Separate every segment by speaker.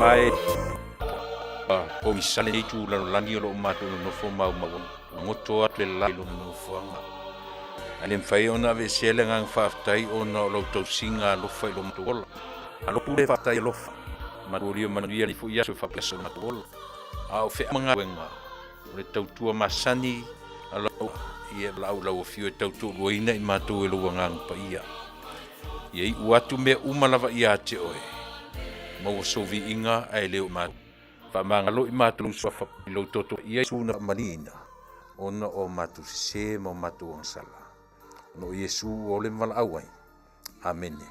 Speaker 1: Ma e pogisa lenei itu lalolagi o lo o matou nonofo maumau ai, ua goto atu le la i lona nofoaga. Ae le mafai ona aveesea le agaga faafetai ona o lau tausiga alofa i lo matou ola. Malo pule faafetai alofa, manuia manuia lenei foi aso e faapea so matou ola. A o feau ma galuega o le tautua masani a lau ia lau lau afio e tautoaluaina i matou e lou agaga paia. Ia iu atu mea uma lava ia te oe, maua sou viiga ae le o matou. Faamagalo i matou suafa i lou toto ia Iesu na faamaliina ona o matou sese ma o matou agasala. Ona o Iesu ua ole ma valaau ai. Amene.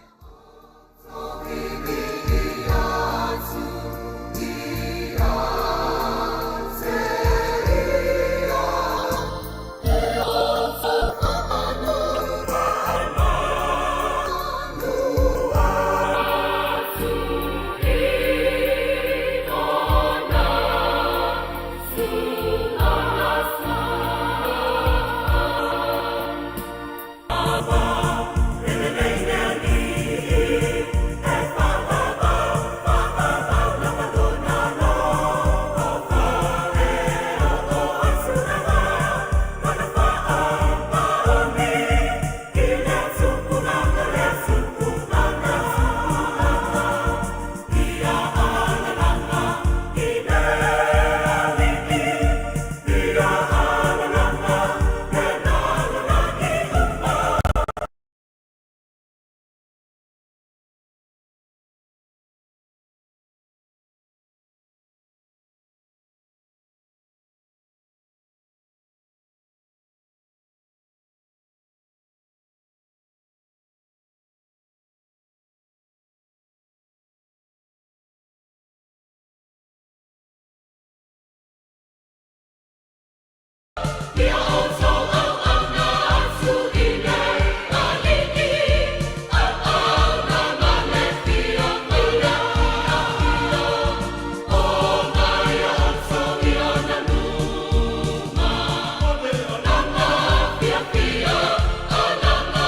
Speaker 2: Ia outou auauna atu i le Alii, auauna ma le fiafia, o mai outou i ona luma. Alama fiafia, alama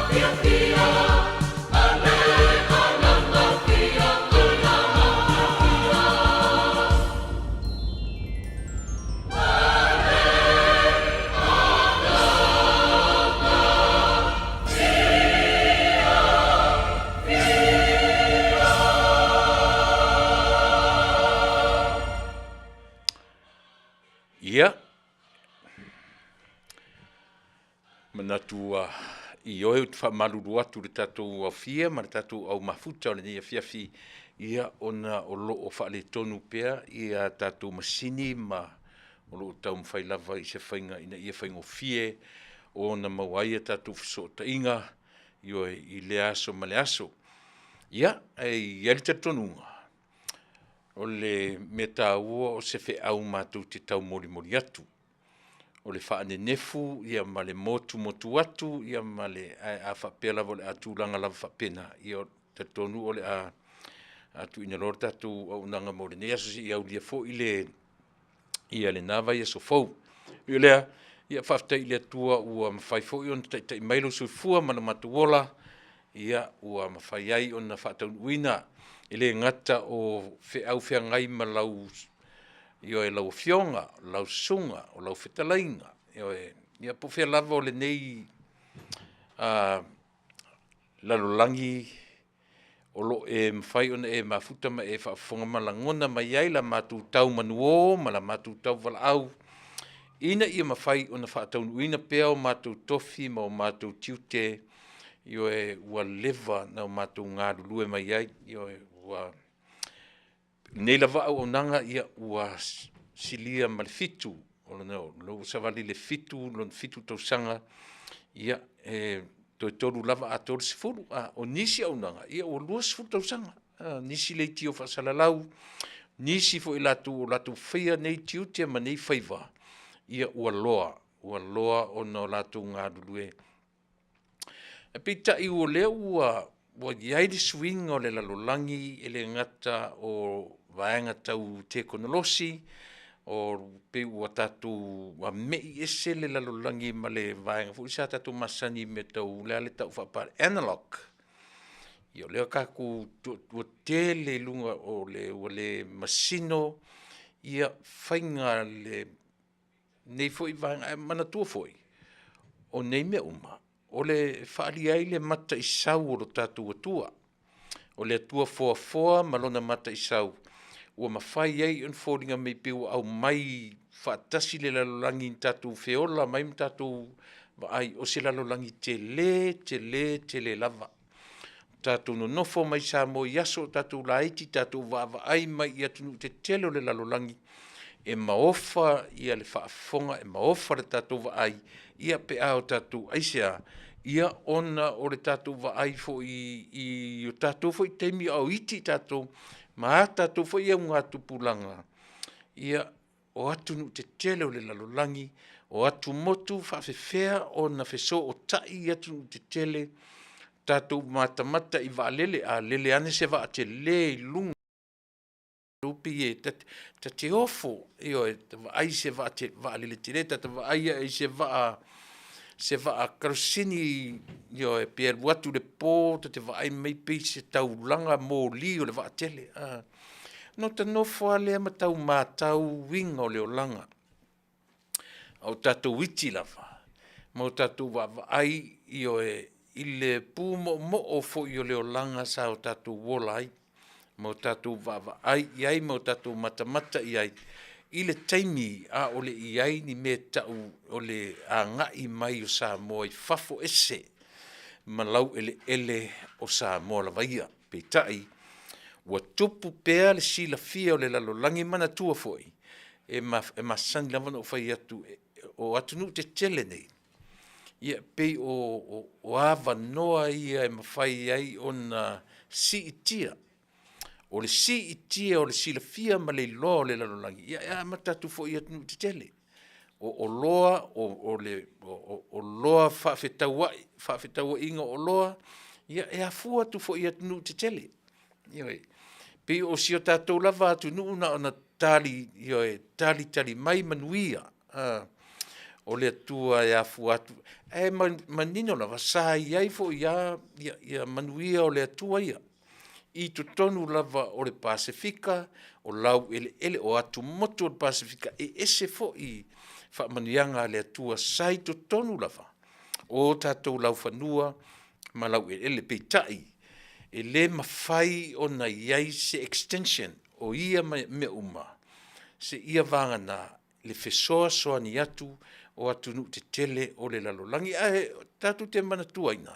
Speaker 2: fiafia, ale alama fia, alama fiafia.
Speaker 1: Ia, manatu ua ioe ou te faamalulu atu i le tatou aofia ma le tatou au mafuta o lenei afiafi, ia ona o lo o faaletonu pea ia tatou masini ma o lo o taumafai lava i se faiga ina ia faigofie ona maua ai a tatou fesootaiga, ioe, i lea aso ma le aso. Ia, e i ai le talitonuga, o le mea taua o se feau matou te taumolimoli atu, o le faanenefu ia ma le motumotu atu ia ma le, ae a faapea lava o le a tulaga lava faapena, ia e talitonu o le a tuuina loa le tatou auaunaga mo lenei aso seia aulia foi le ia lena vaiaso fou. Ui o lea, ia faafetai i le Atua ua mafai foi ona taitai mai lou soifua ma lo matou ola, ia ua mafai ai ona faataunuuina, e le gata o feau feagai ma lau ioe lau Afioga, lau Susuga, o lau Fetalaiga, ioe, ia po o fea lava o lenei lalolagi o lo o e mafai ona e mafuta ma e faafofoga ma lagona mai ai la matou tau manuō ma la matou tauvalaau, ina ia mafai ona faataunuuina pea o matou tofi ma o matou tiute, ioe, ua leva ona matou galulue mai ai, ioe, ua lenei lava auaunaga ua silia ma le 7, o lona ua savali i le 7 lona 7 tausaga, ia e toe 3 lava atoa le 10. A o nisi auaunaga, ia ua 20 tausaga, nisi leitio faasalalau, nisi foi o i latou o latou faia nei tiute ma nei faiva, ia ua loa, ua loa ona o latou galulue. Ae peitai o lea ua i ai le suiga o le lalolagi e le gata o vaega tau tekonolosi, o pei ua tatou mei ese le lalolagi ma le vaega foi lea sa tatou masani i mea tau, o le a le tau faa-Analog. Ia o lea tatou ua tele i luga o le ua le masino ia faiga lenei foi vaega. Ae manatua foi, o nei mea uma, o le faaalia ai le mataisau o lo tatou Atua. O le Atua foafoa ma lona mataisau ua mafai ai ona foliga mai pei ua aumai faatasi le lalolagi na tatou feola mai ma tatou vaai o se lalolagi tele tele tele lava. Tatou nonofo mai Samoa i aso o tatou laiti tatou vaavaai mai i atunuu tetele o le lalolagi, e maofa le faafofoga, e maofa le tatou vaai, ia pe a o tatou, aisea? Ia ona o le tatou vaai foi i o tatou foi taimi a o iti tatou ma a tatou foi augatupulaga, ia o atunuu tetele o le lalolagi, o atumotu faapefea ona fesootai atunuu tetele, tatou matamata i vaalele, a lele ane se vaa tele i luga, pei e ta te ofo, ioe, vaai i se vaalele tele, ta te vaai i se vaa kalusini, ioe, pe alu atu i le po ta te vaai mai pei se taulaga moli o le vaatele. Ona ota nofo lava lea ma tau matau uiga o le olaga, a o tatou iti lava ma o tatou vaavaai, ioe, i le pumoomoo foi o le olaga sa o tatou ola ai ma o tatou vaavaai i ai ma o tatou matamata i ai i le taimi a o le i i ai ni mea e tau o le agai mai o Samoa i fafo ese ma laueleele o Samoa lava ia. Peitai, ua tupu pea le silafia o le lalolagi. Manatua foi, e masani lava ona ou fai atu, o atunuu tetele nei, ia e pei o avanoa ia e mafai ai ona siitia. O le siitia o le silafia ma le iloa o le lalolagi, ia e amata atu foi i atunuu tetele. O oloa o oloa faafetauai, fefaatauaiga o oloa, ia e afua atu foi i atunuu tetele. Ioe. E pei o si o tatou lava atunuu na ona talitali mai manuia o le Atua e afua atu, ae manino lava sa i ai foi lava manuia o le Atua ia i totonu lava o le Pasefika, o laueleele o atumotu o le Pasefika, e ese foi faamanuiaga a le Atua sa i totonu lava o tatou laufanua ma laueleele. Peitai, e le mafai ona i ai se extension o ia mea uma seia vagana le fesoasoani atu o atunuu tetele o le lalolagi. Ae tatou te manatuaina,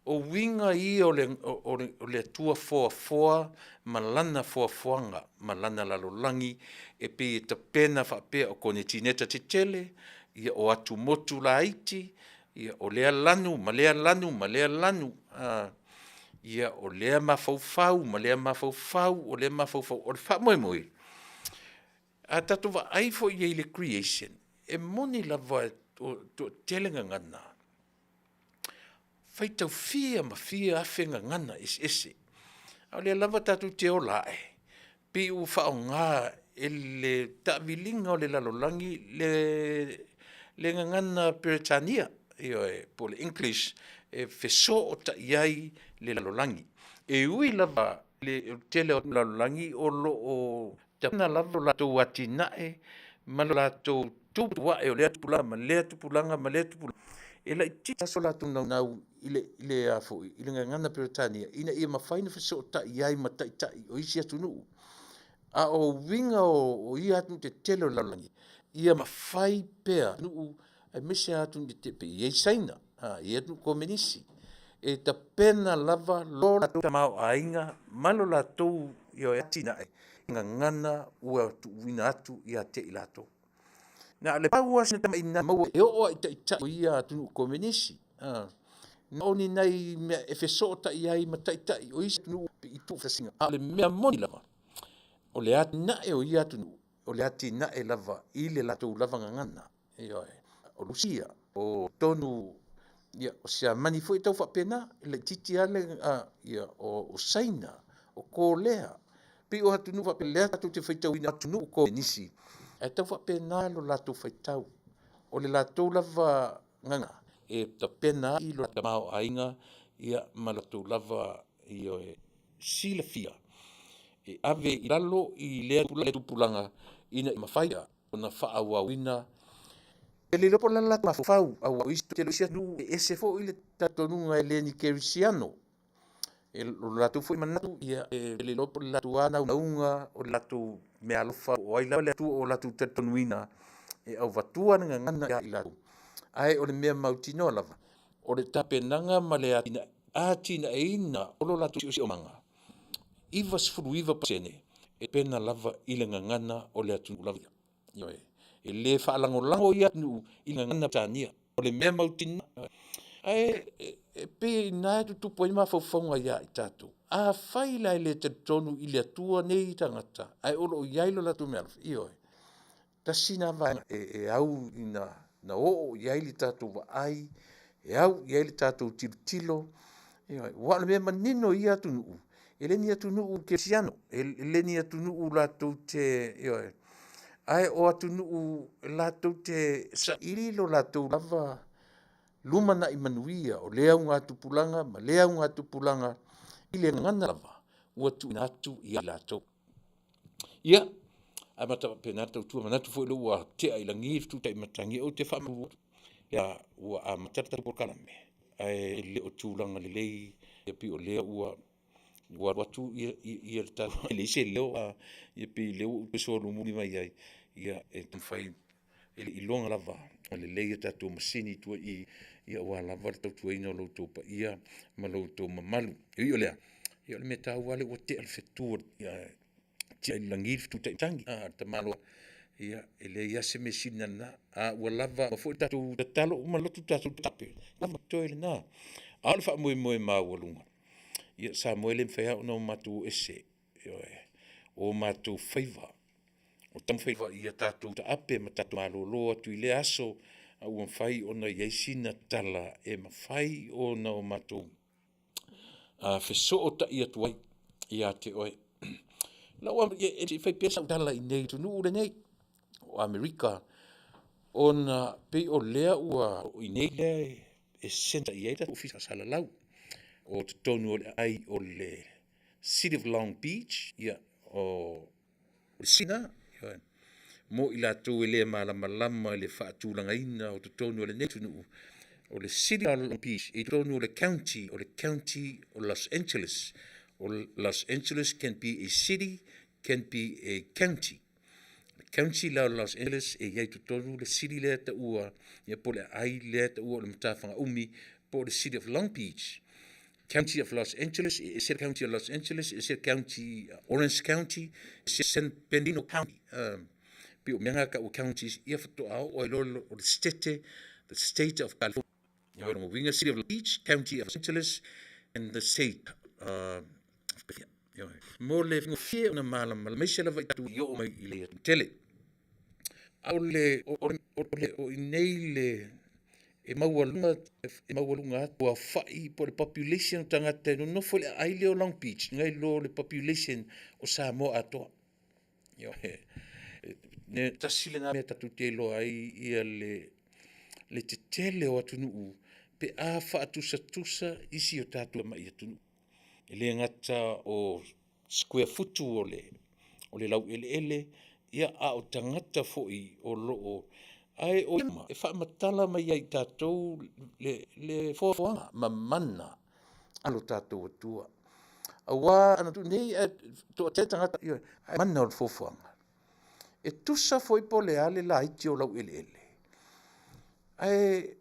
Speaker 1: o uiga ia o le Atua foafoa ma Lana foafoaga ma Lana lalolagi e pei e tapena faapea o konetineta tetele, ia o atumotu laiti, ia o lea lanu ma lea lanu ma lea lanu, ia o lea mafaufau ma lea mafaufau, o lea mafaufau. O le faamoemoe, a tatou vaai foi i ai i le creation, e moni lava e toatele gagana, faitau fia ma fia afe gagana eseese, a o lea lava tatou te ola ae, pei ua faaaoga e le taaviliga o le lalolagi le gagana Peretania, ioe, po o le English e fesootai ai le lalolagi. E ui lava i le tele o lalolagi o lo o tapena lava lo latou atinae ma lo latou tupu ae o lea tupulaga ma lea tupulaga ma lea tupulaga, e laitiiti lava so latou naunau i le gagana Peretania ina ia mafai ona fesootai ai ma taitai o isi atunuu. A o uiga o ia atunuu tetele o le lalolagi, ia mafai pea atunuu aemaise lava atunuu tetele e pei e i ai Saina, e i ai atunuu Komenisi, e tapena lava lo latou tamaoaiga ma lo latou atinae i gagana ua tuuina atu ia te i latou. Na o le pau lava sina tamai maua e oo lava i taitai o ia atunuu Komenisi, na o ni nai mea e fesootai ai ma taitai o isi atunuu i tuufaatasiga, a o le mea moni lava, o le atinae o ia atunuu, o le atinae lava i le latou lava gagana. Ioe. O Rusia, o totonu o Siamani foi e tau faapena, e laitiiti lava le, o Saina, o Kolea, pei o atunuu faapea lea tatou te faitauina o atunuu komenisi, ae tau faapena lo latou faitau. O le latou lava gagana, e tapena ai lo latou tamaoaiga ma latou lava. Ioe, silafia e ave i lalo i lea tupulaga ina ia mafai ona faaauauina. E le iloa po o le a le latou mafaufau aua o le tele o isi atunuu e ese foi le talitonuga e le o ni kerisiano. O le latou foi manatu e le iloa po o le latou lava naunautaiga o le latou meaalofa po o ai lava le Atua o latou talitonuina e avatua le gagana ia i latou, ae o le mea mautinoa lava, o le tapenaga ma le atinaeina o lo latou siosiomaga, 99% e tapena lava i le gagana o le atunuu lava ia. Ioe, e le faalagolago ia atunuu i le gagana Peretania, o le mea mautinoa. Ae pei o i ina e tutupu ai mafaufauga ia i tatou, afai la e le talitonu i le Atua nei tagata ae o lo o i ai lo latou meaalofa, ioe, tasi lena vaega e au ina oo i ai le tatou vaai, e au i ai le tatou tilotilo, ioe. Aua o le mea manino i ia atunuu, e le ni atunuu kerisiano, e le ni atunuu latou te, ioe, ae o atunuu latou te saili lo latou lava lumanai manuia o lea augatupulaga ma lea augatupulaga i le gagana lava ua tuuina atu ia i latou. Ia, amata faapena le tautua, manatu foi o lea ua tea i lagi le fetutai matagi. Ou te faamalulu atu, ua amata le tatou polokalame ae le o tulaga lelei pei o lea ua alu atu le tatou ae leai se leo, ia pei o lea ua ou toe solomuli mai ai e taumafai e le i iloga lava ona lelei a tatou masini i tua i i aua lava le tautuaina o lo outou paia ma lo outou mamalu. E ui o lea, ia o le mea taua lava lea ua tea le fetu, tea i le lagi le fetu taimatagi a le tamaloa. Ia e leai lava se mea e sili ona lena. A ua lava foi le tatou tatalo uma le lotu tatou tatape, lava totoe lena. A o le faamoemoe maualuga, ia Samoa e le mafai lava ona matou o ese, ioe, o matou faiva, o taumafaiga ia tatou taape ma tatou malolo atu i lea aso, a ua mafai ona i ai sina tala e mafai ona matou fesootai atu ai ia te oe. Se i fai pea sau tala i inei i le atunuu lenei o Amerika, ona pei o lea ua, o i inei lea e centre i ai le tatou Ofisa Salalau. O totonu o le aai o le City of Long Beach, o le city lena, ioe, mo i latou e le malamalama i le faatulagaina o totonu o lenei atunuu, o le City lena o Long Beach e i totonu o le County o Los Angeles. O Los Angeles can be a city, can be a county. O le County la o Los Angeles e i ai i totonu le city lea e taua po o le aai lea e taua o le matafaga-umi po o le City of Long Beach. County of Los Angeles, e ese le County o Los Angeles ese le County Orange County, ese San Bernardino County. Pei o mea na e tau o counties ia faatoa oo ai loa o le Setete, the State of California. O lona uiga City of Long Beach, County of Los Angeles and the State of California. Mo le faigofie ona malamalama aemaise lava i tatou i oo mai i le atunuu tele. A o le o i inei le e maualuga atu le aofai po o le population o tagata e nonofo i le aai lea o Long Beach nai lo le population o Samoa atoa. Ioe. Tasi lena mea tatou te iloa ai le tetele o atunuu pe a faatusatusa isi o tatou tamai atunuu. E le gata o sikuea futu o le laueleele, a o tagata foi o lo o… Ae o ia e faamatala mai ia i tatou le foafoaga mamana a lo tatou Atua. Aua ana tuu nei ae toatele tagata, ioe, ae mana o le foafoaga. E tusa foi po o le a le laiti o laueleele, ae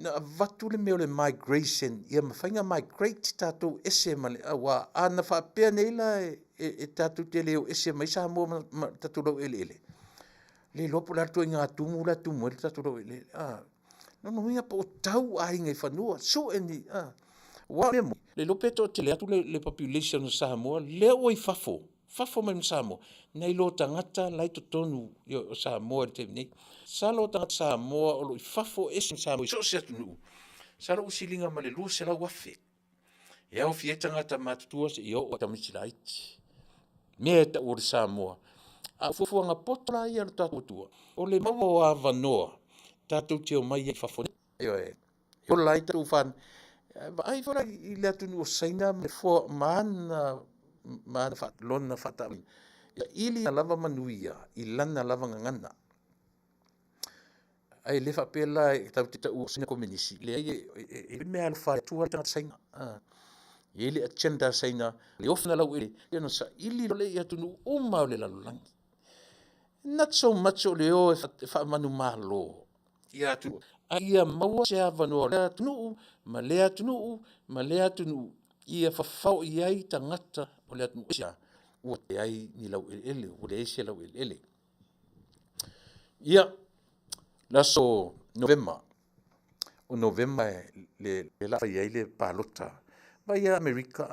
Speaker 1: na avatu le mea o le migration ia mafai ona migrate tatou ese ma le… aua ana faapea nei la e tatou te le o ese mai Samoa ma le tatou laueleele, le iloa po o le a le ituaiga tumu la e tumu ai le tatou laueleele. O lona uiga po o tau aiga i fanua, sue ni… aua o le mea moni, le iloa pe toatele atu le population o Samoa lea ua i fafo, fafo mai ma Samoa, nai lo tagata la e i totonu o Samoa i le taimi nei. Masalo o tagata Samoa o lo o i fafo ese ma Samoa i so o se atunuu, masalo ua siliga ma le 200,000, e aofia ai tagata matutua seia oo lava i tamaiti laiti, mea e tau o le Samoa. A o fuafuaga poto la ia a lo tatou Atua, o le maua o avanoa tatou te omai ai i fafo nei, ioe, e ola ai tatou Vaai foi la i le atunuu o Saina ma le foa ma ana ma ana lona faataaviliga, e saili lava manuia i lana lava gagana. Ae le faapea la tatou te taua o Saina o le Komenisi, leai e i ai mea alofa e le Atua le tagata Saina. E i ai le agenda a Saina, e ofi lona laueleele ona saili loa lea i atunuu uma lava o le lalolagi. Not so much o le o e faamanumalo ia atunuu, a ia maua se avanoa o lea atunuu ma lea atunuu ma lea atunuu ia fafao i ai tagata o le atunuu. Aisea? Ua leai ni laueleele, ua leai se laueleele. Ia, o le aso Novema, o Novema lea o le a fai ai le palota. Vaai ia Amerika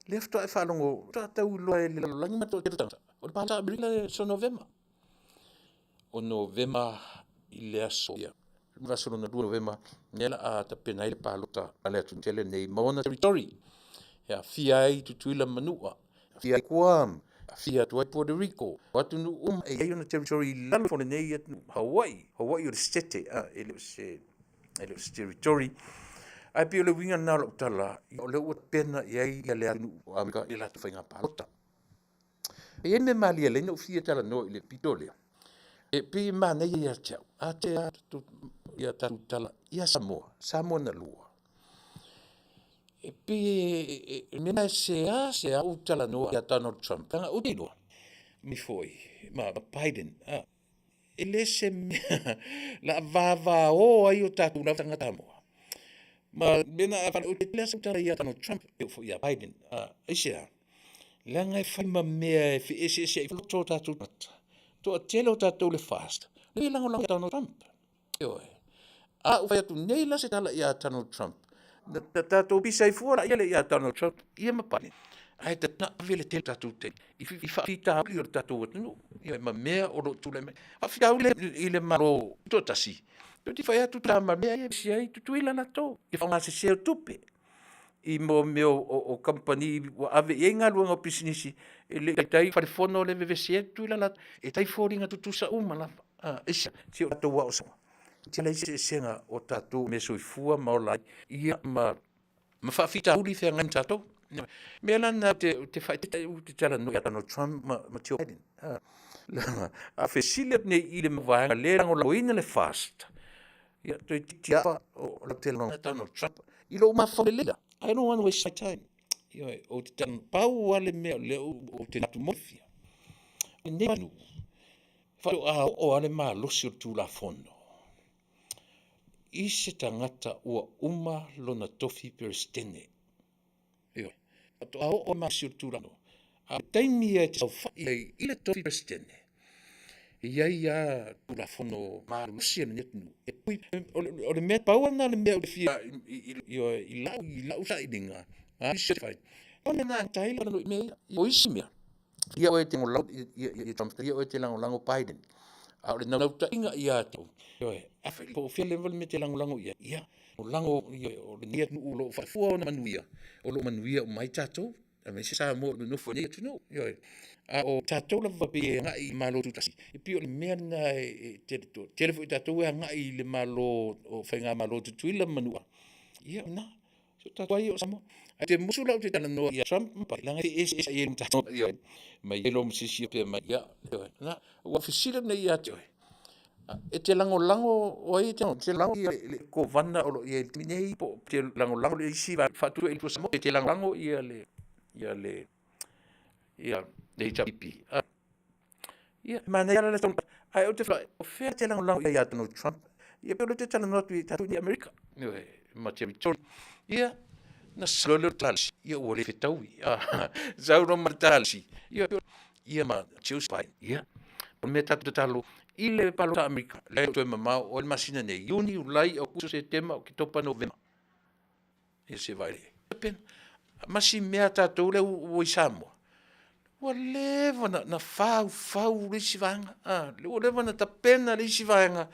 Speaker 1: lea faatoa e faalogo, faatoa tau iloa e le lalolagi ma le toatele o tagata, o le palota a Amerika le aso Novema. O Novema i le aso, vaiaso lona lua o Novema lea o le a tapena ai le palota a le atunuu tele lenei ma ona territory e aofia ai Tutuila ma Manua, aofia ai Guam, aofia atu ai Puerto Rico, o atunuu uma e i ai ona territory i lalo ifo o lenei atunuu, Hawaii, Hawaii o le Setete e le o se territory. Ae pei o le uiga lena o lau tala, o lea ua tapena i ai le atunuu o Amerika i le latou faiga palota. E i ai le mea malie e ala ai ona ou fia talanoa i le pito lea, e pei e manaia ia te au, a tatou tala ia Samoa, Samoa na lua, e pei o le mea lena e seasea ou talanoa ia Donald Trump, leaga ou te iloa foi ma Biden, e le se mea o le a vavao ai o tatou lava tagata Samoa. Ma o le mea lena, e tele lava sau tala ia Donald Trump e oo foi ia Biden. Aisea? Leaga e fai ma mea e feeseeseai ai loto o tatou tagata. E toatele o tatou o le FAST lea e lagolago ia Donald Trump. Ioe. A ua fai atu nei la se tala ia Donald Trump, na tatou pisa ai fua lea ia Donald Trump ia ma Biden, ae tatau ona ave le tele o le tatou taimi i faafitauli o le tatou atunuu, ioe, ma mea o lo o tulai mai. Faafitauli i le Malo Tutoatasi, toeitiiti fai atu ta ma mea ia e vevesi ai Tutuila latou i le faaaoga sese o tupe i mea o kamupani ua ave i ai galuega o pisinisi, e le i taitai fale fono lea e vevesi ai Tutuila latou. E tai foliga tutusa uma lava. Aisea? Si o tatou lava o Samoa. E leai se eseesega o tatou measoifua ma ola ai, ia ma faafitauli feagai ma tatou. O le mea la lena ou te faaeteete ai ou te talanoa ia Donald Trump ma Joe Biden. A fesili atu nei i le mau vaega lea e lagolagoina le FAST, ia toeitiiti lava o lau talanoa ia Donald Trump i lou mafaufau lelei la, I don't want to waste my time. Ioe, ou te talanoa, pau lava le mea o lea ou te manatu mo le silafia, o lenei atunuu, faatoa oo lava le malosi o le Tulafono i se tagata ua uma lona tofi Peresetene. Ioe, faatoa oo le malosi o le Tulafono, a o le taimi e te saofai ai i le tofi Peresetene, e i ai lava Tulafono malolosi a lenei atunuu e pui, o le mea, pau lava lena o le mea ou te fia ioe, i lau sailiga, o le mea lena e gata ai le mea ia. O isi mea, ia oe e te lagolago ia Trump, ia oe e te lagolago Biden, a o le naunautaiga ia te au, ioe, afai po o fea lava le mea e te lagolago i ai, ia lagolago o lenei atunuu o lo o faafua ona manuia, o lo o manuia uma ai tatou, aemaise Samoa o lo o nonofo i lenei atunuu. Ioe. A o tatou lava pei e agai i Malo Tutasi, e pei o le mea lena e tele foi tatou e agai i le Malo o Faigamalo Tutuila ma Manua, ia o lena. So tatou ai o Samoa. Ae te musu la ou te talanoa ia Trump ma Biden, leaga e eseese ai tatou. Ioe. Mai ai loa ma se isi e faapea mai, ia, ioe. Na, ua fesili atu nei ia te oe, e te lagolago o ai e te lagolago ia le Kovana o lo o i ai i le taimi nei po o te lagolago le isi vaega faatuatua i le Samoa, e te lagolago ia le ia le ia le HRPP. Ia, e manaia la le tau ae ou te fai, o fea e te lagolago i ai ia Donald Trump? Ia pei o lea ou te talanoa atu i tatou i Amerika, ioe, ma territory. Ia, na sau loa lea o le talisi, ia ua le fetaui. Sau loa ma le talisi, ia, ia ma Joe Biden, ia, o le mea tatou tatalo i le palota a Amerika, lea e toe mamao o le masina nei, Iuni, Iulai, Aokuso, Setema, Oketopa, Novema. Ia se vaai. Ma si mea tatou lea ua i Samoa, ua leva na, na faufau le isi vaega, a, ua leva na tapena le isi vaega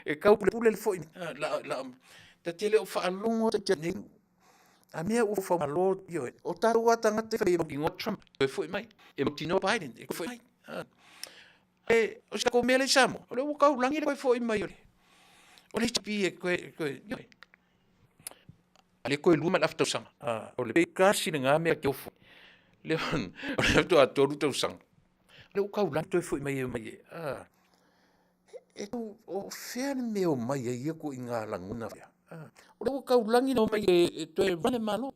Speaker 1: e taupulepule le foi, a, la, la, ta te le o faalogo atu nei, a mea ua faufau ioe, o tatou lava tagata e mautinoa Trump e toe foi mai, e mautinoa Biden e toe foi mai. A, e, o si tatou mea lea i Samoa, o lea ua taulagi le toe foi mai o le, o le HRPP e toe, ioe. A le koe lua ma le afa tausaga. O le kasi lena mea ke ofo. Le o le faatoa 3 tausaga. Le ua taulagi toe foi mai e mai e. E tau o fea le mea o mai ai ia ituaiga lagona faapea. O lea ua taulagi na omai e toe run le Malo.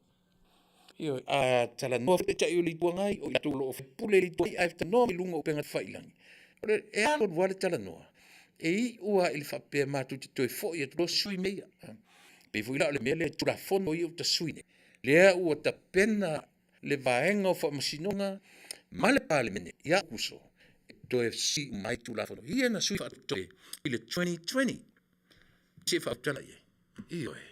Speaker 1: Ioe, a talanoa foi Taitai o le Itu Agai, o i latou o lo o faipule i le Itu Agai ae talanoa mai luga o upega tafailagi, e alu alu lava le talanoa, e iu lava i le faapea matou te toe foi atu loa sui mea ia. E pei foi la o le mea lea i Tulafono ia ua tasui nei, lea ua tapena le Vaega o Faamasinoga ma le Palemene ia Aokuso e toe sui uma ai Tulafono ia na sui faatoi i le 2020. Se i faamatala i ai. Ioe.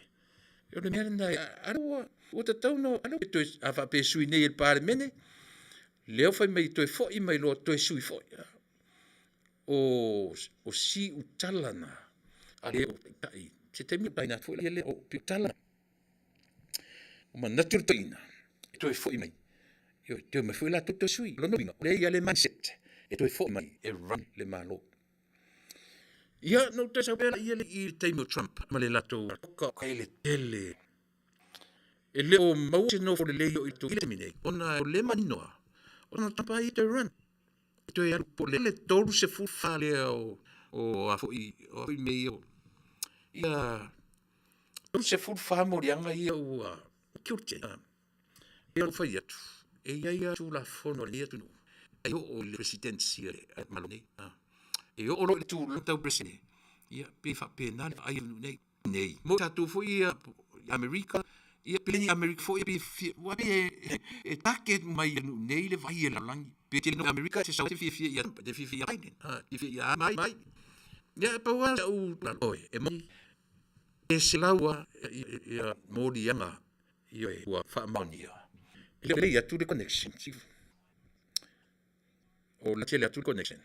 Speaker 1: O le mea lena, a lea ua tatau ona, a lea ua toe, a faapea e sui nei e le Palemene, lea ua fai mai e toe foi mai loa toe sui foi. O siutala na a le taitai, se taimi ona atu foi lea, o tala na. Ua manatu le toeaina e toe foi mai, ioe, toe omai foi latou toe sui. O lona uiga, o lea e i ai le mindset e toe foi mai e run le Malo. Ia, ona ou toe sau pea lea i le taimi o Trump ma le latou oka i le tele. E le o maua se nofo lelei o i latou i le taimi nei, ona o lea e manino lava, o Donald Trump lava ia e toe run. E toe alu po o le 34 lea o a foi, o a foi mea ia, ia 34 moliaga ia ua guilty. E pei ona ou fai atu, e i ai lava Tulafono a lenei atunuu e oo i le Presidency a le Malo nei. E oo loa i le tulaga tau Peresetene, ia pei e faapena le vaai a le atunuu nei. Nei, mo tatou foi ia i Amerika, ia pei ni Amerika foi pei e fia, aua pei e target mai i le atunuu nei le vaai a le lalolagi. Pe te le Amerika e te sau e te fiafia ia Trump, e te fiafia ia Biden, e te fiafia ia mai, mai. Ia pau lava lau tuualalo, e moni e selau lava ia moliaga ioe ua faamaonia. E le o lelei atu le connection. O le tele atu le connection.